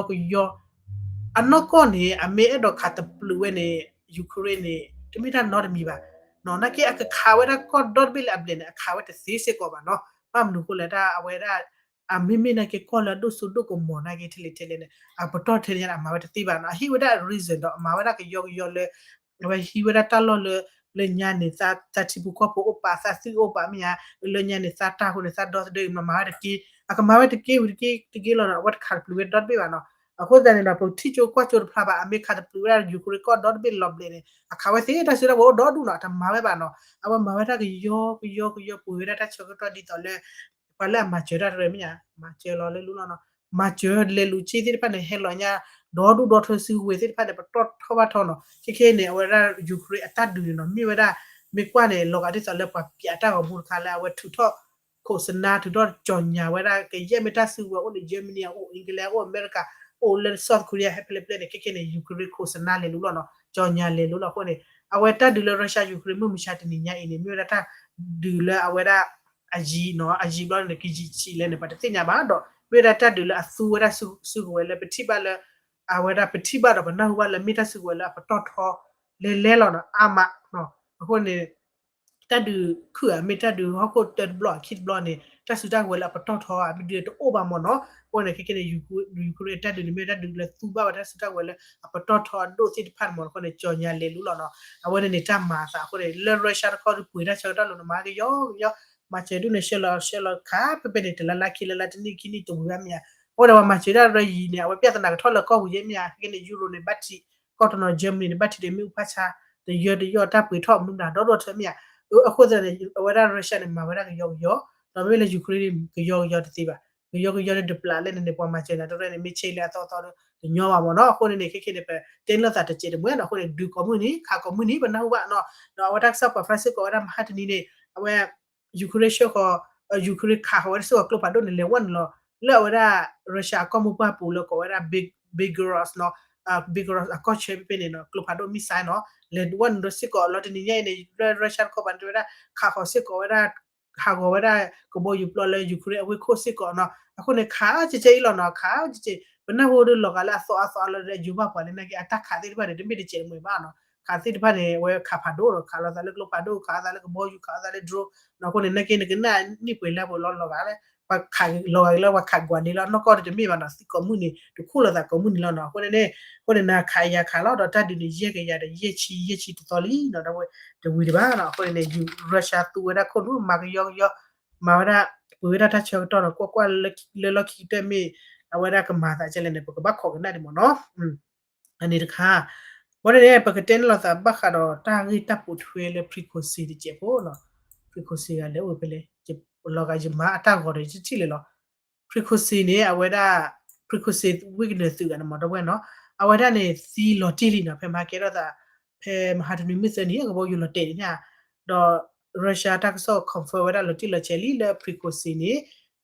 ကယီကယီ အနီၢ်ကီၢ်န့ၣ် အမ့ၢ်အဲၣ်ဒိးခးတပျုာ်ဝဲန့ၣ် Ukraine န့ၣ် တမ့ၢ်တၢ်နီတမံၤဘၣ်. နာ်က့အကခးဝဲဒၣ်ကီၢ်ဒီတဘ့ၣ်လၢအဘျဲၣ်န့ၣ် အခးဝဲတသ့စ့ၢ်ကီးဘၣ်နီၤ. ဘၣ်မနုၤဃိလဲၣ် တၢ်အဝဲဒၣ် အမ့မ့ၢ်နာ်က့ကီၢ်လၢအဒိၣ်စိဒိၣ်ကမီၤနာ်က့ ထဲလဲၣ်ထဲလဲၣ်န့ၣ် အပတီၢ်ထဲန့ၣ် အမၤဝဲတသ့ဘၣ်နီၤ. အဟ့ၣ်ဝဲဒၣ် reason ဒီးအမၤဝဲဒၣ်ကယီကယီလၢ အဝဲဟံးဝဲဒၣ်တၢ်လီၢ်လၢ လၢညါန့ၣ် သးထံဖိကီၢ်ဖိအိၣ်ပာ် သးသုးအိၣ်ပာ်မ့ၢ်ဧါ, လၢညါန့ၣ် သးတၢ်ဃိန့ၣ် သးဒီသဒၢအံၤ မၤမၤဝဲတက့ၢ်. အကမၤဝဲတက့ၢ်ဝံၤတက့ၢ်တက့ၢ်လီၤနီၤ. အဝဲတခးတပျုာ်ဝဲဒီတဘ့ၣ်ဘၣ်နီၤ. အဃိသတးန့ၣ်ဒီး ပထံၣ်ကၠိကွၢ်ကၠိတဖျါဘၣ် အမ့ၢ်ခးတပျုာ်ဝဲဒၣ် Ukraine ကီၢ်ဒီတဘ့ၣ်လီၤဘျဲၣ်န့ၣ် အခးဝဲသ့ တၢ်စုတၢ်ဝဲၤအိၣ်ဒီဒူၣ်နီၤ အတမၤဝဲဘၣ်နီၤ. အဝဲမၤဝဲဒၣ်ကယီကယီကယီ ပှ့ၤဝဲဒၣ်တၢ်ဆၢကတီၢ်ဒ်သိးလၢ ပှၤလၢအမၤစၢၤတၢ်တရၢမ့ၢ်ဧါ, မၤစၢၤလီၤလဲၤလူၤလီၤနီၤ. မၤစၢၤလဲၤလူၤက့သ့ၣ်တဖၣ်န့ၣ် ဟဲလီၤညါ ဒီဒူၣ်ဒီထၢစုကဝဲၤသ့ၣ်တဖၣ်န့ၣ် ပတီၢ်ထီၣ်ဘၣ်ထီနီၤ. ခဲခဲအံၤန့ၣ် အဝဲဒၣ် Ukraine အတၢ်ဒုးန့ၣ်နီၤ မ့ၢ်ဝဲဒၣ် မ့ၢ်ကွၢ်န့ၣ် လီၤဂာ်ဒ်သိးလၢပှၤပျးတၢ်ဂီၤမူတခါလၢအဝဲထုးထီၣ် ခိးစနါ ထုးထီၣ်ကၠီၤညါဝဲဒၣ် ကယဲၢ်မ့ၢ်တၢ်စုကဝဲၤအိၣ်န့ၣ် Germany အအိၣ် England အအိၣ် America အိၣ်လၢ South Korea ဟဲဖဲလဲၣ်ဖဲလဲၣ်န့ၣ် ခဲခဲန့ၣ် Ukraine ခိးစနါလဲၤလူၤလီၤနီၤ ကၠီၤညါလဲၤလူၤလီၤအဃိန့ၣ် အဝဲတၢ်ဒုးလၢ Russia Ukraine မုၢ်မဆါတနံၤညါအံၤန့ၣ် မ့ၢ်ဝဲဒၣ်တၢ်ဒုးလၢအဝဲဒၣ် အယံၤနီၤ အယံၤဘျီန့ၣ် ကယံၤဆံးလဲၣ်န့ၣ် ပတသ့ၣ်ညါဘၣ်ဒီး မ့ၢ်ဝဲဒၣ်တၢ်ဒုးလၢအသူဝဲဒၣ်စုကဝဲၤလၢပထံၣ်ဘၣ်လၢ အဝဲဒၣ်ပထံၣ်ဘၣ်ဒီး ပနၢ်ဟူဘၣ်လၢမ့ၢ်တၢ်စုကဝဲၤလၢအပတီၢ်ထီ လဲၤလဲၤလီၤနီၤ အါမးနီၤ အဃိန့ၣ် တၢ်ဒုးခုၣ်ဧါ မ့ၢ်တၢ်ဒုးဟီၣ်ခိၣ်တၢတဘျီ ခံတဘျီန့ၣ် တၢ်စုတၢ်ကဝဲၤလၢအပတီၢ်ထီဧါ မ့ၢ်ဒုးတအိၣ်ဘၣ်မ့ၢ်နီၤ အဃိန့ၣ် ခဲခဲန့ၣ် Ukraine တၢ်ဒုးန့ၣ် မ့ၢ်တၢ်ဒုးလၢသူဘၣ်ဝဲတၢ်စုတၢ်ကဝဲၤလၢအပတီၢ်ထီအဒိၣ်သ့ၣ်တဖၣ်န့ၣ်မ့ၢ်နီၤ အဃိန့ၣ် ကၠီၤညါလဲၤလူၤလီၤနီၤ အဝဲန့ၣ်န့ၣ် တၢ်မၤအသးအဃိန့ၣ် လၢ Russia တခီဒုးပှ့ၤတၢ်ဆၢကတီၢ်လိၤန့ၣ် မၤကယီကယီ မၤစၢၤဒုးန့ၣ် ဆှၢလီၤဆှၢလီၤခး ဖဲဖဲန့ၣ် တလါလါခံလါလါ တနံၣ်ခံနံၣ်တဝံၤဘၣ်မ့ၢ်ဧါ အဃိန့ၣ် ပှၤမၤစၢၤဒၣ်ရၢယံၤန့ၣ် အဝဲပြဿနာကထီၣ်လၢကီၢ်ပူၤယဲမ့ၢ်ဧါ ခဲခဲန့ၣ် Euro န့ၣ် ဘၣ်ထံး ကီၢ်တနီၤ Germany န့ၣ် ဘၣ်ထံးဒီးမ့ၣ်အူဖးဆါ တယၢတယီၣ်တၢ်ပှ့ၤထီၣ်မနုၤမတၤ ဒီဒူၣ်ဒီထၢမ့ၢ်ဧါ အဃိသတးန့ၣ် အဝဲဒၣ် Russia န့ၣ် မၤဝဲဒၣ်ကယီကယီ ဒီးမ့မ့ၢ်လၢ Ukraine န့ၣ် ကယီကယီတသ့ဘၣ် ကယီကယီန့ၣ် တပျးလဲၣ်န့ၣ်န့ၣ် ပှၤမၤစၢၤနၤတရၢန့ၣ် မ့ၢ်ဆ့လၢအသီသီဒီး တညီဘၣ်မ့ၢ်နီၤ အဃိန့ၣ်န့ၣ် ခဲခဲန့ၣ် ပတဲလိာ်သးတစဲးတမှဲနီၤ အဃိန့ၣ် ဒုးကိးမုၢ်နံၤ ခးကိးမုၢ်နံၤ ပနၢ်ဟူဘၣ်နီၤ ဒီးအဝဲတၢ်ကစီၣ်ပာ်ဖျါစ့ၢ်ကီးဝဲဒၣ် မဟါတနံၤန့ၣ် အဝဲ Ukraine ဆှၢဃီၤ Ukraine ခးဃီၤဝဲဒၣ်စ့ၢ်ကီးကျိဖးဒိၣ်န့ၣ် လဲၤဝဲနုာ်လီၤ လၢအဝဲဒၣ် Russia အကီၢ်မိၢ်ပှၢ်ပူၤလၢကိးဝဲဒၣ် Belgorod နီၤ Belgorod အကီၢ်ဆၢဖဲဖဲန့ၣ်နီၤ ကျိဖးဒိၣ် missile နီၤ လဲၤဝဲနုာ်လီၤစ့ၢ်ကီးလီၤ တနံၤညါအံၤန့ၣ် လၢ Russia တခီပၤန့ၣ် တဲဝဲဒၣ် ခးဃီၤစ့ၢ်ကီးဝဲဒၣ် ဟးဂီၤဝဲဒၣ်ကဘီယူၤပျီလၢ Ukraine အဝ့ၢ်ခိၣ်စ့ၢ်ကီးနီၤ အဃိန့ၣ် ခးကဲကဲအံၤလီၤနီၤ ခးကဲကဲ ပနၢ်ဟူဒ်လီၤဂာ်လၢအသီအသီလၢယိၤဘၣ်ပှၤလၢနာ်က့ အတၢ်ခးသ့ၣ်တဖၣ်န့ၣ် တမ့ၢ်တစဲးတမှဲဘၣ်နီၤ ခးသ့ၣ်တဖၣ်န့ၣ် အဝဲခးဖးဒိၣ်ဒီး ခးလိာ်သးလၢကျိဖးဒိၣ် ခးလိာ်သးလၢကဘီယူၤ ခးလိာ်သးလၢ drone နီၤ အဃိန့ၣ် နာ်က့ နကနၣ်နံၣ်ပှဲၤလၢပှဲၤလီၤလီၤဂာ်လၢ ပှၤခးလီၤဂာ်လၢပှၤခးကွၢ်န့ၣ်လီၤ နီၢ်ကီၢ်တမ့ၢ်ဘၣ်နီၤ သံကိးမုၢ်န့ၣ် တခူၣ်လိာ်သးကိးမုၢ်န့ၣ်လီၤနီၤ အဃိန့ၣ်န့ၣ် အဃိန့ၣ် နၤခးယၤခးလီၤ ဒီးတၢ်ဒုးန့ၣ် ယဲၢ်ကယၤဒီး ယဲၢ်ဆံ ယဲၢ်ဆံတသီလံနီၤ ဒီးဝဲ တဝံၤတဘၣ်နီၤ အဃိန့ၣ်န့ၣ် Russia သူဝဲဒၣ်ခိၣ်နူာ် မၤကယီကယီ မၤဝဲဒၣ် ပှ့ၤဝဲဒၣ်တၢ်ဆၢကတီၢ်ဒီး ကွၢ်ကွၢ်လၢလီၢ်ခံကတၢၢ်မ့ၢ် အဝဲဒၣ်ကမၤသးဒ်လဲၣ်န့ၣ် ပကဘၣ်ခိးကနၣ်ဒံးမ့ၢ်နီၤ. အန့ၣ်တခါ, အဝဲန့ၣ်န့ၣ် ပကတဲန့ၢ်လိာ်သးဘၣ်ဃးဒီးတၢ်ဂ့ၢ်တၢ်ပိာ်ထွဲလၢ Prigozhin တစဲးဖိနီၤ. Prigozhin ဂၤလဲၤအိၣ်ဖဲလဲၣ်, လီၤဂာ်ယမၤအတၢ်ဂီၤဒီးယထံၣ်လံလီၤ. Prigozhin န့ၣ် အဝဲဒၣ် Prigozhin Wagner သုးဂၤန့ၣ်မ့ၢ် ဒီပုၢ်ဝဲၢ်နီၤ, အဝဲဒၣ်န့ၣ် သံလီၤတံၢ်လံနီၤ, ဖဲမဟါကဲထီၣ်သး ဖဲမဟါတနွံမုၢ်သၢနံၤ ကဘီယူၤလီၤတဲာ်န့ၣ်ဧါ, ဒီး Russia တၢ်ကစီၣ် confirm ဝဲဒၣ်လီၤတံၢ်လီၤဆဲးလံလၢ Prigozhin န့ၣ်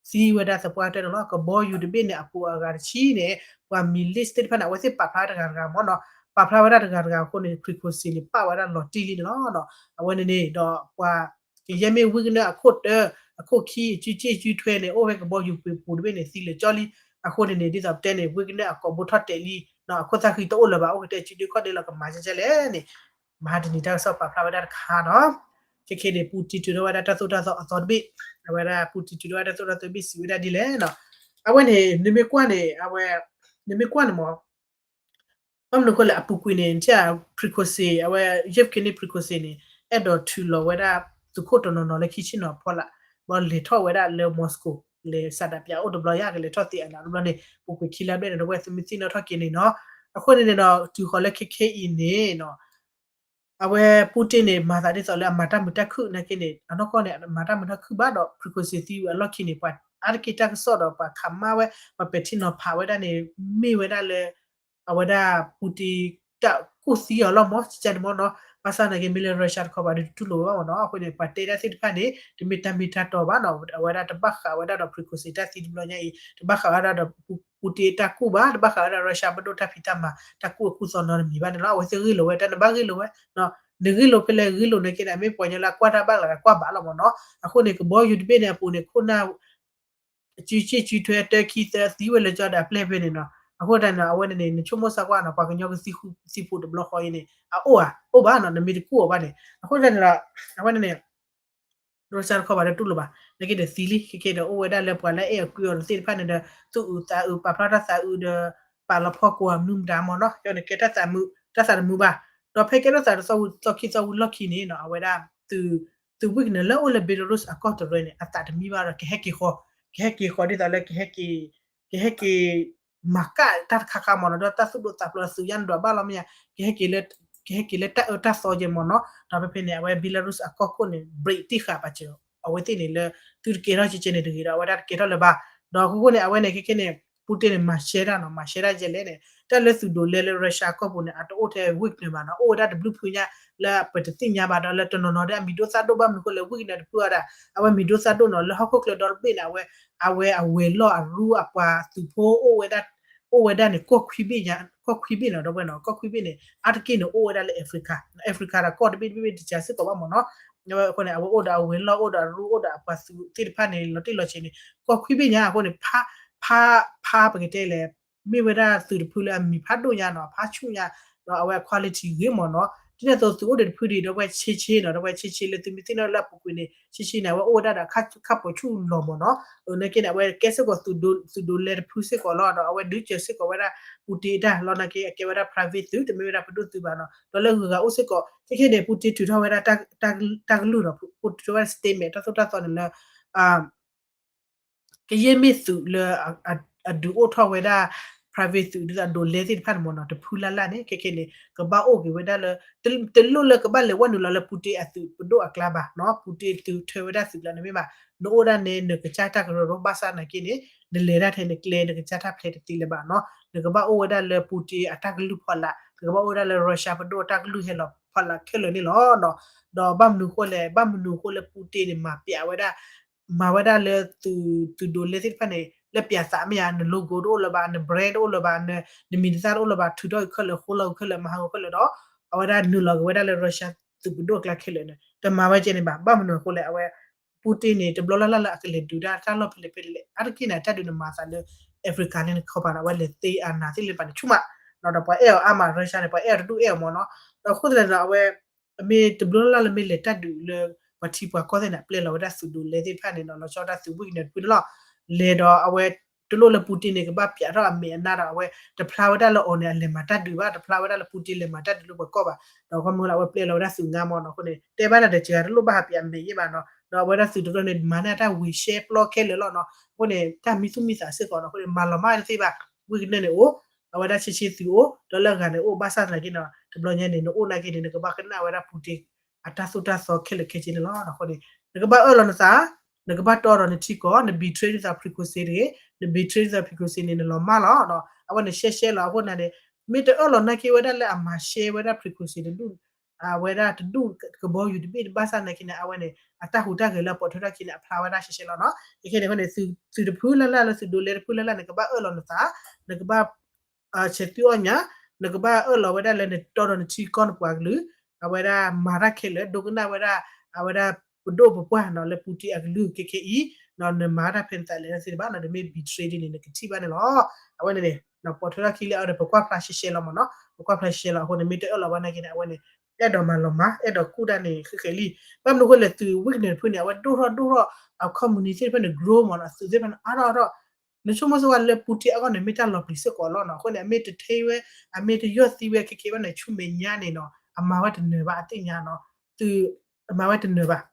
သံဝဲဒၣ်သပှၢ်တၢၢ်န့ၣ်လီၤ. ကဘီယူၤတဘ့ၣ်န့ၣ် အပူၤအဂၤတဆံန့ၣ် ပှၤ militia သ့ၣ်တဖၣ်န့ၣ် အဝဲသ့ၣ်ပာ်ဖျါတဂၤတဂၤမ့ၢ်နီၤ, ပာ်ဖျါဝဲဒၣ်တဂၤတဂၤအဃိန့ၣ် Prigozhin န့ၣ် ပာ်ဝဲဒၣ်လီၤတံၢ်လံန့ၣ်လီၤ. အဝဲန့ၣ်န့ၣ်ဒီးပှၤ ကယဲၢ်မ့ၢ် Wagner အခိၣ်တၢ အခိၣ်ခံ အစုစ့ၣ်စုထွဲန့ၣ် အိၣ်ဝဲကဘီယူၤပူၤတဘ့ၣ်န့ၣ် သံလၢာ်ကၠီလံ. အဃိန့ၣ်န့ၣ် ဒ်သိးပတဲန့ၣ် Wagner အကိာ်ဘိထီၣ်တဲာ်လံ, အခိၣ်သၣ်ဃံတအိၣ်လၢၤဘၣ်, အိၣ်ကတဲစုဒုခီၣ်ဒ့လီၤ ကမၤကဲကဲလဲၣ်န့ၣ် မဟါတနံၤတၢ်ကစီၣ်ပာ်ဖျါဝဲဒၣ်တခါနီၤ. ခဲခဲန့ၣ် Putin ထုးထီၣ်ဝဲဒၣ်တၢ်သိၣ်တၢ်သီအသီတဘ့ၣ်, အဝဲဒၣ် Putin ထုးထီၣ်ဝဲဒၣ်တၢ်သိၣ်တၢ်သီတဘ့ၣ် စံးဝဲဒၣ်ဒ်လဲၣ်နီၤ. အဝဲန့ၣ် နမ့ၢ်ကွၢ်န့ၣ် အဝဲ နမ့ၢ်ကွၢ်န့ၣ်မ့ၢ် ဘၣ်မနုၤအဃိလဲၣ် အပူၤကွံာ်န့ၣ် နထံၣ် Prigozhin အဝဲ Yevgeny Prigozhin န့ၣ် အဲၣ်ဒိးထုးလီၤဝဲဒၣ် သုးခိၣ်တနီၤနီၤလၢခံဆ့ၣ်နီၤဖီလာ်, ဘၣ်လဲၤထီၣ်ဝဲဒၣ်လၢ Moscow လဲၤစးဒးပၠးအိၣ်တဘျီယါ ကလဲၤထီၣ်သ့အနးတဘျီန့ၣ် ပူၤကွံာ်ခံလါဘျဲၣ်န့ၣ် ဒီပုၢ်ဝဲၢ်သုမ့ၢ်သ့ၣ်နီၣ်ထီၣ်က့ၤန့ၣ်နီၤ. အဃိန့ၣ်န့ၣ်ဒီး တုၤဃီၤလၢခဲခဲအံၤန့ၣ်နီၤ အဝဲ Putin န့ၣ် မၤသးဒ်သိးလၢအမၤတၢ်မုာ်တၢ်ခုၣ်နာ်က့န့ၣ် အနီၢ်ကီၢ်န့ၣ် မၤတၢ်မုာ်တၢ်ခုၣ်ဘၣ်ဒီး Prigozhin သံဝဲအလီၢ်ခံန့ၣ် ပှၤအါတက့ၢ်တၢ်ကစီၣ်ဒီး ပှၤခးမါဝဲ ပှၤပဲာ်ထံနီၤဖးဝဲဒၣ်န့ၣ် မ့ၢ်ဝဲဒၣ်လၢ အဝဲဒၣ် Putin တၢ်ကူၣ်သံအီၤလီၤမ့ၢ် ကကန့ၣ်မ့ၢ်နီၤ. ဘၣ်ဆၣ်နာ်က့ မ့ၢ်လၢ Russia တခီပၤဒီး တတူၢ်လိာ်ဝဲဘၣ်မ့ၢ်နီၤ. အဃိန့ၣ် ပှၤတဲတၢ်သ့ၣ်တဖၣ်န့ၣ် တမ့ၢ်တၢ်မ့ၢ်တၢ်တီဘၣ်နီၤ. အဝဲဒၣ်တဘၣ်ဃးဝဲဒၣ်ဒီး Prigozhin တၢ်သံတဘျီညါအံၤ တဘၣ်ဃးဝဲဒၣ်ဒီး Putin တၢ်ကူၣ်ဘၣ်, တဘၣ်ဃးဝဲဒၣ် Russia ပဒိၣ်တၢ်ဖံးတၢ်မၤ တၢ်ကူၣ်အကူၣ်သီနီတမံၤဘၣ်န့ၣ်လီၤ. အဝဲသ့ၣ်ဂ့ၢ်လိာ်ဝဲ တၢ်နဘၣ်ဂ့ၢ်လိာ်ဝဲ နဂ့ၢ်လိာ်ဖဲလဲၣ်ဂ့ၢ်လိာ်နာ်က့န့ၣ် မ့ၢ်ပှၤကညီလၢအကွၢ်တၢ်ဘၣ်လၢၤ ကွၢ်ဘၣ်လီၤမ့ၢ်နီၤ. အဃိန့ၣ် ကဘီယူၤတဘ့ၣ်န့ၣ်အပူၤန့ၣ် ခိၣ်နၢ် စုစ့ၣ်စုထွဲတၢခံသၢသံဝဲလၢာ်ကၠီဒီးအပျဲၢ်ဖဲန့ၣ်နီၤ. အဃိတၢ်န့ၣ် အဝဲန့ၣ်န့ၣ် နဆိကမိၣ်စၢ်ကွၢ်နီၤ ပှၤကညီကသံဃူသံဖိးတဘျီဃီအံၤန့ၣ် အအိၣ်ဧါ, အိၣ်ဘၣ်နီၤ, နမ့ၢ်တကူၣ်အီၤဘၣ်န့ၣ်. အဃိတၢ်န့ၣ်ဒီး အဝဲန့ၣ်န့ၣ် Russia တခီပၤဒီးတူၢ်လိာ်ဘၣ် နာ်က့ဒီးသံလံ ခဲခဲဒီးအိၣ်ဝဲဒၣ်လၢပှၤလၢအဲၣ်အီၤကွံအီၤသ့ၣ်တဖၣ်န့ၣ်ဒီး သူၣ်အုးသးအုး ပာ်ဖျါတၢ်သးအုးဒီး ပာ်လီၤဖီၣ်ကိးအမနုၤမတၤမ့ၢ်နီၤ. ကဲန့ၣ်ကဲတၢ်သးမုာ် တၢ်သးတမုာ်ဘၣ်. ဒီးဖဲကဲထီၣ်သးတသီဝံၤသီခံသီဝံၤလီၢ်ခံန့ၣ်နီၤ အဝဲဒၣ် သုး သုးဝံၣ်ကနၢၤလၢအိၣ်လၢ Belarus အကီၢ်တရၢန့ၣ် အသးတမံဘၣ်ဒီး ကဟဲက့ၤဃီၤ ကဟဲက့ၤဃီၤဒ်သိးလၢ ကဟဲက့ၤ ကဟဲက့ၤ မၤကၣ်တၢ်တခါခါမ့ၢ်နီၤ. ဒီးတၢ်သူၣ်ဒိၣ်သးဖျိးသုးယါနဒွးဘၣ်လီၤမ့ၢ်ဧါ, ကဟဲက့ၤလၢ ကဟဲက့ၤလၢတၢ်အၢတၢ်သီကဲမ့ၢ်နီၤ. ဒီးဖဲဖဲန့ၣ် အဝဲ Belarus အကီၢ်ခိၣ်န့ၣ် break တံၢ်ဃာ်ပာ်စၢၤ အဝဲသ့ၣ်န့ၣ်လၢ သုတကဲထီၣ်ကဲကဲန့ၣ်တဂ့ၤဒီး အဝဲဒၣ်တကဲထီၣ်လၢၤဘၣ်. ဒီးအဃိဃိန့ၣ် အဝဲန့ၣ်ခဲခဲန့ၣ် Putin န့ၣ် မၤရှဲတၢ်နီၤ မၤရှဲတၢ်ယဲလဲၣ်န့ၣ် တၢ်လၢသုးဒိးလဲလၢ Russia ကီၢ်ပူၤန့ၣ် အတအိၣ်ထဲ Wagner ဘၣ်နီၤ, အိၣ်ဝဲဒၣ်တဘျုးဖုညါ လၢပတသ့ၣ်ညါဘၣ်ဒီး လၢတနီၤနီၤဒီးအမံၤဒိၣ်သၣ်ဒိၣ် ဘၣ်မနုၤဃိလဲၣ် Wagner တဖုအီၤဒၣ် အဝဲမံၤဒိၣ်သၣ်ဒိၣ်နီၤ လၢဟီၣ်ခိၣ်ချၢဒီတဘ့ၣ်န့ၣ် အဝဲ အဝဲအဝဲၤလီၢ်အရူအပှၤသုးဖိအိၣ်ဝဲဒၣ် အိၣ်ဝဲဒၣ်န့ၣ် ကီၢ်ခွံဘ့ၣ်ညါ ကီၢ်ခွံဘ့ၣ်နီၤ ဒီပုၢ်ဝဲၢ်နီၤ ကီၢ်ခွံဘ့ၣ်န့ၣ် အါတက့ၢ်န့ၣ် အိၣ်ဝဲဒၣ်လၢ Africa, Africa ဒီးကီၢ်တဘ့ၣ်တဘ့ၣ်တစှၤစ့ၢ်ကီးဘၣ်မ့ၢ်နီၤ. အဃိန့ၣ် အဝဲအိၣ်ဒီးအဝဲၤလီၢ် အိၣ်ဒီးအရူ အိၣ်ဒီးအပှၤသုးသ့ၣ်တဖၣ်န့ၣ် လီၤတံၢ်လီၤဆဲးန့ၣ် ကီၢ်ခွံဘ့ၣ်ညါ အဃိန့ၣ် ဖး ဖး ဖးပကတဲလဲၣ် မ့ၢ်ဝဲဒၣ်သုးတဖုလၢအမံၤဖးဒိၣ်ညါနီၤ ဖးဆူၣ်ညါ ဒီးအဝဲအ quality ဂ့ၤမ့ၢ်နီၤ. ဒ်န့ၣ်အသိးသုးအိၣ်ဒံးတဖုဒံး ဒီပုၢ်ဝဲၢ် ဆ့ဆ့နီၤ ဒီပုၢ်ဝဲၢ် ဆ့ဆ့ လၢသုမ့ၢ်သ့ၣ်နီၣ်လၢအပူၤကွံာ်န့ၣ် ဆ့ဆ့န့ၣ် အဝဲအိၣ်ဝဲဒၣ်ဒီးခၣ်ပိာ်ဆူၣ်လီၤမ့ၢ်နီၤ. နာ်က့န့ၣ် အဝဲကဲစ့ၢ်ကီး သုးဒိးလဲတဖုစ့ၢ်ကီးလီၤ ဒီးအဝဲဒုးစၢၤစ့ၢ်ကီးဝဲဒၣ် Putin အတၢ်လီၤ နာ်က့အကဲဝဲဒၣ် private သုး တမ့ၢ်ဝဲဒၣ်ပဒိၣ်သုးဘၣ်နီၤ ဒီးလၢဂုၤဂၤအိၣ်စ့ၢ်ကီး ခဲခဲန့ၣ် Putin ထုးထီၣ်ဝဲဒၣ် တၢ်ကလုၢ်ဒီး Putin ထုးထီၣ်ဝဲဒၣ် statement တၢ်သိၣ်တၢ်သီန့ၣ်လၢ ကယဲၢ်မ့ၢ်သုးလၢ အဒုးအိၣ်ထီၣ်ဝဲဒၣ် private သုး ဒ်သိးဒိးလဲသ့ၣ်တဖၣ်န့ၣ်မ့ၢ်နီၤ တဖုလၢ်လၢ်န့ၣ် ခဲခဲန့ၣ် ကဘၣ်အိၣ်က့ၤဝဲဒၣ်လၢ တလိၣ်လၢကဘၣ်လဲၤဝဲနုာ်လီၤလၢ Putin အသုးပဒိၣ်အကျါဘၣ်နီၤ Putin သုးထၢဝဲဒၣ်သုးကျါန့ၣ်မ့ၢ်ဘၣ် နအိၣ်ဒၣ်န့ၣ် နကစၢ်တၢ်ကရၢကရိဘၣ်ဆၣ်နာ်က့န့ၣ် နလဲၤဒၣ်ထဲနကျဲ နကစၢ်တၢ်ဖျဲးတသ့လၢၤဘၣ်နီၤ နကဘၣ်အိၣ်ဝဲဒၣ်လၢ Putin အတၢ်ကလုၢ်ဖီလာ် နကဘၣ်အိၣ်ဝဲဒၣ်လၢ Russia ပဒိၣ်အတၢ်ကလုၢ်ဟဲလီၤဖီလာ်ခဲလၢာ်န့ၣ်လီၤ. ဒီးဘၣ်မနုၤအဃိလဲၣ် ဘၣ်မနုၤအဃိလၢ Putin န့ၣ် မၤပျးဝဲဒၣ် မၤဝဲဒၣ်လၢသုး သုးဒိးလဲသ့ၣ်တဖၣ်န့ၣ် လၢပျးသးမ့ၢ်ဧါ န logo တအိၣ်လၢၤဘၣ် န brand တအိၣ်လၢၤဘၣ် နမံၤနသၣ်တအိၣ်လၢၤဘၣ် ထုးထီၣ်ခဲလၢာ် ဃိလီၤခဲလၢာ် မၤဟးဂီၤခဲလၢာ်ဒီး အဝဲဒၣ်နုာ်လီၤက့ၤဝဲဒၣ်လၢ Russia သုးပဒိၣ်အကျါခဲလၢာ်န့ၣ် တမၤဝဲကဲန့ၣ်ဘၣ် ဘၣ်မနုၤအဃိလဲၣ် အဝဲ Putin န့ၣ် တဘျီလၢ်လၢ်လၢအကလဲၤဒုးဒၣ်တၢ်လီၢ်ဖဲလဲၣ်ဖဲလဲၣ် အါတက့ၢ်န့ၣ် တၢ်ဒုးန့ၣ်မၤသးလၢ Africa န့ၣ်တခီပၤန့ၣ် အဝဲလဲၤသ့အနၤသ့ၣ်လၢပှၤန့ၣ် ဆူၣ်မး ဒီးပှၤအဲၣ်အီၤအါမး Russia န့ၣ် ပှၤအဲၣ်အီၤတဒူၣ်အဲၣ်အီၤမ့ၢ်နီၤ ဒီးအဃိသတးန့ၣ်ဒီး အဝဲ အမ့ၢ်တဘျီလၢ်လၢ်လၢမ့ၢ်လဲၤတၢ်ဒုးလၢ ပှၤထံပှၤကီၢ်သ့ၣ်န့ၣ် ပျဲလီၤဝဲဒၣ်သုးဒိးလဲသ့ၣ်တဖၣ်န့ၣ်နီၤ လီၤဆီဒၣ်သုးဝံၣ်ကနၢၤတဖုန့ၣ်လီၤ လဲၤဒီးအဝဲ တလိၣ်လၢ Putin န့ၣ် ကဘၣ်ပျးထီၣ်အမဲာ်အနါဒီး အဝဲတဖျါဝဲဒၣ်လၢအီၤန့ၣ် အလဲၤမၤတၢ်ဒုးဘၣ် တဖျါဝဲဒၣ်လၢ Putin လဲၤမၤတၢ်ဒုးလၢပှၤကီၢ်ဘၣ် ဒီးခီမ့ၢ်လၢအဝဲပျဲလီၤဝဲဒၣ်သုးငါမ့ၢ်နီၤ အဃိန့ၣ် တဲဘၣ်တၢ်တစှၤတလိၣ်ဘၣ်ဟးပျးမဲာ်ယဲၢ်ဘၣ်နီၤ ဒီးအဝဲဒၣ်သုးတရၢန့ၣ် မၤန့ၢ်အတၢ်ဝံၤရှဲပျီခဲလၢာ်လီၤနီၤ. အဃိန့ၣ် တၢ်မံသူၣ်မံသးစ့ၢ်ကီးနီၤ. အဃိန့ၣ် မၤလီၤမၢ်တသ့ဘၣ်, ဝံၣ်ကနဲၣ်န့ၣ်အိၣ်, အဝဲဒၣ်ဆ့ဆ့သုးအိၣ်, ဒီးလၢအဂၤန့ၣ်အိၣ်, ဘၣ်ဆၣ်သနာ်က့နီၤ တဘျီညါန့ၣ် နအိၣ်နာ်က့န့ၣ် နကဘၣ်ကနၣ်ဝဲဒၣ် Putin အတၢ်သိၣ်တၢ်သီခဲလၢာ်ခဲဆ့န့ၣ်လီၤ. အဃိန့ၣ် နကဘၣ်အၢၣ်လီၤနသး, နကဘၣ်တီဒီးနထံကီၢ်, န betray နသး Prigozhin တဂ့ၤ, န betray နသး Prigozhin န့ၣ် နလီၤမၢ်လီၤ. အဝဲန့ၣ်ရှဲရှဲလီၤ. အဃိန့ၣ်န့ၣ် မ့ၢ်တအၢၣ်လီၤနာ်က့ဝဲဒၣ်လၢအမၤရှဲဝဲဒၣ် Prigozhin တဒူၣ် အဝဲဒၣ်တဒူၣ်ကဘီယူၤတဘ့ၣ်တဘၣ်ဆၣ်နာ်က့န့ၣ် အဝဲန့ၣ် အတၢ်ဟူးတၢ်ဂဲၤလၢအပိာ်ထွဲထီၣ်ခံန့ၣ် အဖျါဝဲဒၣ်ရှဲရှဲလီၤနီၤ. ခဲခဲန့ၣ်အဃိန့ၣ် သုးတဖုလၢ်လၢ်လၢသုးဒိးလဲတဖုလၢ်လၢ်န့ၣ် ကဘၣ်အၢၣ်လီၤနသး, နကဘၣ် ဆဲးသွံအီၣ်ညါ, နကဘၣ်အၢၣ်လီၤဝဲဒၣ်လၢနတီဒီးနထံကီၢ်နပှၤကလုာ်, အဝဲဒၣ်မၤတၢ်ခဲလၢာ် ဒိကနၣ်ဝဲဒၣ် အဝဲဒၣ်ပဒိၣ်ပပှၢ်နီၤ လၢ Putin အကလုၢ်ခဲခဲအံၤ, နမၤတၢ်ဖဲနသးလဲၤတသ့တဘၣ်နီၤ, နမ့ၢ် betray ဒ်န့ၣ် နကထံၣ်ဘၣ်န့ၣ်လီၤ. အဝဲန့ၣ်န့ၣ် ပိာ်ထွဲထီၣ်ခံလံ အဝဲန့ၣ် ပကွၢ်ဖျါရှဲရှဲလီၤမ့ၢ်နီၤ, ပကွၢ်ဖျါရှဲရှဲလီၤ. အဃိန့ၣ် မ့ၢ်တအၢၣ်လီၤဘၣ်နာ်က့န့ၣ် အဝဲန့ၣ် အဲၣ်ဒိးမၤလီၤမၢ် အဲၣ်ဒိးကူၣ်တၢ်န့ၣ် ဃဲဃဲလံ. ဘၣ်မနုၤအဃိလဲၣ် သုး Wagner တဖုန့ၣ် အဝဲဒိၣ်ထီၣ်ဒိၣ်ထီၣ် အ company သ့ၣ်တဖၣ်န့ၣ် grow မ့ၢ်နီၤ, အသုးသ့ၣ်တဖၣ်န့ၣ် အါထီၣ်အါထီၣ် နဆိကမိၣ်စ့ၢ်ကီးလၢ Putin အဂီၢ်န့ၣ် မ့ၢ်တၢ်လီၤပျံၤစ့ၢ်ကီးလီၤနီၤ. အဃိန့ၣ် အမ့ၢ်တထဲဝဲ အမ့ၢ်တယီၢ်သံဝဲခဲခဲဘၣ်န့ၣ် ဆူမဲာ်ညါန့ၣ်နီၤ အမၤဝဲတနၢၤဘၣ် အသ့ၣ်ညါနီၤ, သုး အမၤဝဲတနၢၤဘၣ်.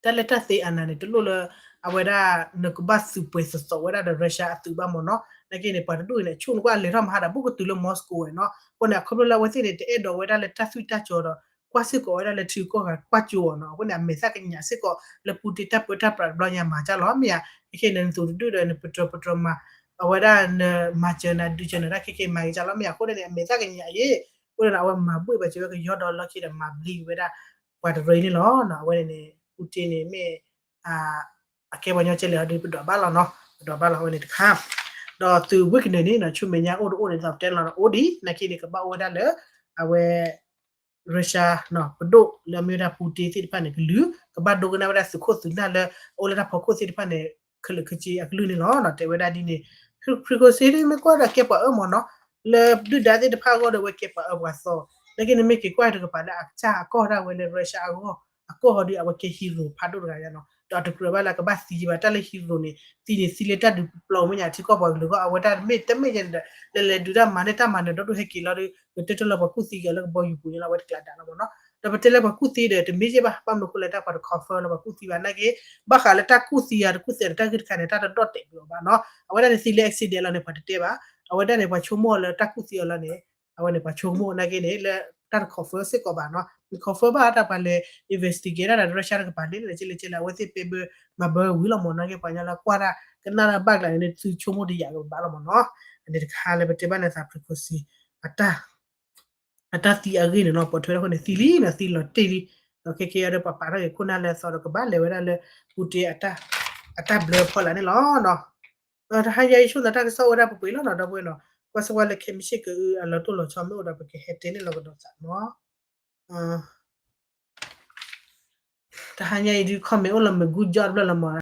တၢ်လၢတၢ်သ့အနၤန့ၣ် တလိၣ်လၢ အဝဲဒၣ် နကဘၣ်သုးပှဲၤသိးသိးဝဲဒၣ်ဒီး Russia အသုးဘၣ်မ့ၢ်နီၤ. နာ်က့န့ၣ် ပှၤတဒူၣ်အံၤန့ၣ် ဆူၣ်နကွၢ်လဲၤထီၣ်မဟါဒီး ဘူးကတုၤလၢ Moscow ဝဲနီၤ. အဃိန့ၣ် အခီဖျိလၢအဝဲသ့ၣ်န့ၣ် တအဲၣ်ဒိးဝဲဒၣ်လၢတၢ်သွံၣ်တၢ်စီၤဒီး ကွၢ်စ့ၢ်ကီးဝဲဒၣ်လၢထံဂုၤကီၢ်ဂၤကွၢ်ကၠိအီၤနီၤ. အဃိန့ၣ် အမဲာ်သၣ်ကညးစ့ၢ်ကီးလၢ Putin တၢ်ပၢတၢ်ပြးတဘျီညါမၤကၢ်လီၤမ့ၢ်ဧါ. ခဲခဲန့ၣ် နသုးတဒူၣ်ဒီး နပတြၢၤပတြၢၤမၤ အဝဲဒၣ်နမၤစၢၤနၤဒုးစၢၤနၤတၢ်ခဲခဲမၤက့ၤကၢ်လီၤမ့ၢ်ဧါ. အဃိန့ၣ်န့ၣ် အမဲာ်သၣ်ကညးအံၤ အဃိန့ၣ် အဝဲမၤဘှ့ၣ်ဘၣ်စၢၤဝဲကယီဒီးလီၢ်ခံဒီးမၤဘျံးဝဲဒၣ် ပှၤတရၢအံၤန့ၣ်လီၤ. အဝဲန့ၣ်န့ၣ် Putin န့ၣ်မ့ၢ် အကဲပှၤညီကဲလဲၣ်ဟီဒီး ပဒွးဘၣ်လီၤနီၤ, ပဒွးဘၣ်လီၤ အဝဲန့ၣ်တခါ. ဒီးသုး Wagner န့ၣ်နီၤ ဆူမဲာ်ညါအိၣ်တအိၣ်န့ၣ် ဒ်သိးပတဲလီၤနီၤ အိၣ်ဒံး နာ်က့န့ၣ် ကဘၣ်အိၣ်ဝဲဒၣ်လၢ အဝဲ Russia နီၤ ပဒိၣ်လၢအမ့ၢ်ဝဲဒၣ် Putin သ့ၣ်တဖၣ်န့ၣ် ကလုာ် ကဘၣ်ဒိကနၣ်ဝဲဒၣ်သုးခိၣ်သုးနၢ်လၢ အအိၣ်လၢတၢ်ဖီခိၣ်သ့ၣ်တဖၣ်န့ၣ် ခဲလၢာ်ခဲဆ့အကလုၢ်န့ၣ်လီၤ. တဲဝဲဒၣ်ဒ်န့ၣ် Prigozhin မ့ၢ်ကွၢ်ဒီးကဲပှၤအၢမ့ၢ်နီၤ, လၢဒုၣ်ဒါသ့ၣ်တဖၣ်အဂီၢ်ဒီး အဝဲကဲပှၤအၢပှၤသီ, နာ်က့န့ၣ်မ့ၢ်က့ၤကွၢ်တကပၤလၢအကစၢ်အကီၢ်ဒၣ်ဝဲလၢ Russia အဂီၢ် အကီၢ်ဟီဒီး အဝဲကဲ hero ဖးဒိၣ်တဂၤညါနီၤ. ဒီးတကြၢးဘၣ်လၢကဘၣ်သံဘၣ် တၢ်လၢ hero န့ၣ် သံန့ၣ်သံလၢတၢ်ဒုးပျီၢ်မဲာ်ညါ ထံကီၢ်ပှၤကလုာ်အဂီၢ် အဝဲတၢ်မ့ၢ်တမ့ၢ်ညါဒီး လဲၤလဲၤဒုးတၢ်မၤန့ၢ်တၢ်မၤနၢၤဒီဒူၣ်ဟဲက့ၤလီၤဒီး ပတဲတၢ်လၢပှၤကူၣ်သံက့ၤလၢကဘီယူၤပူၤန့ၣ်လီၤ အဝဲတကျးဒၣ်လီၤမ့ၢ်နီၤ. ဒီးပတဲလၢပှၤကူၣ်သံဒီး တမ့ၢ်ယဲၢ်ဘၣ် ဘၣ်မနုၤအဃိလဲၣ် တၢ်ပှၤတ confirm လၢပှၤကူၣ်သံဘၣ်နာ်က့ ဘၣ်ဃးလၢတၢ်ကူၣ်သံယၤတကူၣ်သံယၤတၢ်ဂ့ၢ်တခါန့ၣ် တၢ်တဒီၣ်တဲာ်ဘၣ်အီၤဘၣ်နီၤ. အဝဲဒၣ်န့ၣ်သံလၢ accident လီၤန့ၣ် ပှၤတတဲဘၣ်. အဝဲဒၣ်န့ၣ် ပှၤဆိကမိၣ်လၢတၢ်ကူၣ်သံအီၤလီၤန့ၣ် အဝဲန့ၣ် ပှၤဆိကမိၣ်နာ်က့န့ၣ် လၢတၢ်တ confirm စ့ၢ်ကီးဘၣ်နီၤ. confirm ဘၣ်တၢ်ပှၤလဲၤ investigate ဒၣ်ဒီး Russia တကပၤန့ၣ် ကလဲၤကလဲၤ အဝဲသ့ၣ်ပဲဘၢ မၤဘၢဝံၤလီၤမ့ၢ်နာ်က့ ပှၤညီလၢကွၢ်တၢ် ကနၣ်တၢ်ဘၣ်ကျါန့ၣ် သုဆိကမိၣ်တယာ်ကဘၣ်လီၤမ့ၢ်နီၤ. အန့ၣ်တခါလၢပတဲဘၣ်န့ၣ်သး Prigozhin အတၢ် အတၢ်သံအဂ့ၢ်န့ၣ်နီၤ ပိာ်ထွဲထီၣ်အဃိန့ၣ် သံလံနီၤ သံလီၤတံၢ်လံ. ဒီးခဲကဲအံၤဒီး ပှၤပာ်ထီၣ်က့ၤခိၣ်နၢ်လၢအသီဒီး ကဘၣ်လဲၤဝဲဒၣ်လၢ Putin အတၢ်ဘျၢဖီလာ်န့ၣ်လီၤနီၤ. တဟါညါအံၤ ဆိၣ်သးတၢ်ကစီၣ်အိၣ်ဝဲဒၣ်ပှဲၤပှဲၤလီၤနီၤ ဒီပုၢ်ဝဲၢ်နီၤ. ကွၢ်စ့ၢ်ဝဲလၢခဲမုၢ်ဆ့ၣ်ကအု အလီၤတိၢ်လီၤဆီမ့ၢ်အိၣ်ဒီး ပကဟဲတဲန့ၢ်လီၤကဒီးသးနီၤ. တဟါညါအံၤဒုး comment အိၣ်လီၤမ့ၢ် good job တဖျၢၣ်လီၤမ့ၢ်